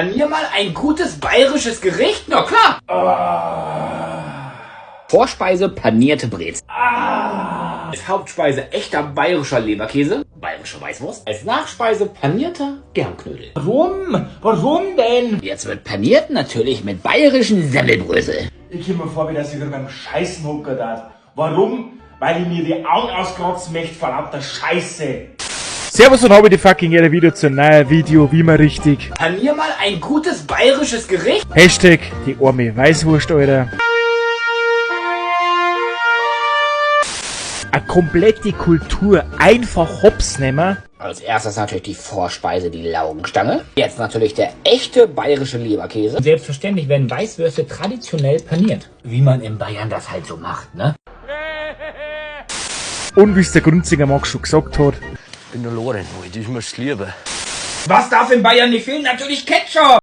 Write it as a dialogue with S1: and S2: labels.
S1: Panier mal ein gutes bayerisches Gericht? Na klar. Vorspeise panierte Brezel. Als Hauptspeise echter bayerischer Leberkäse, bayerische Weißwurst. Als Nachspeise panierter Germknödel.
S2: Warum? Warum denn?
S1: Jetzt wird paniert natürlich mit bayerischen Semmelbrösel.
S2: Ich komm mir vor, wie dass ich gerade beim Scheißen hockert hat. Warum? Weil ich mir die Augen auskratzen möchte vor lauter Scheiße.
S3: Servus und habe die fucking Ehre wieder zu einem neuen Video, wie man richtig.
S1: Panier mal ein gutes bayerisches Gericht?
S3: Hashtag die arme Weißwurst, Alter. Eine komplette Kultur einfach hops nehmen.
S1: Als erstes natürlich die Vorspeise, die Laugenstange. Jetzt natürlich der echte bayerische Leberkäse. Selbstverständlich werden Weißwürste traditionell paniert. Wie man in Bayern das halt so macht, ne?
S3: Und wie's der Grunzinger Max schon gesagt hat,
S4: Bin der Lorenz, ich möchte lieber.
S1: Was darf in Bayern nicht fehlen? Natürlich Ketchup!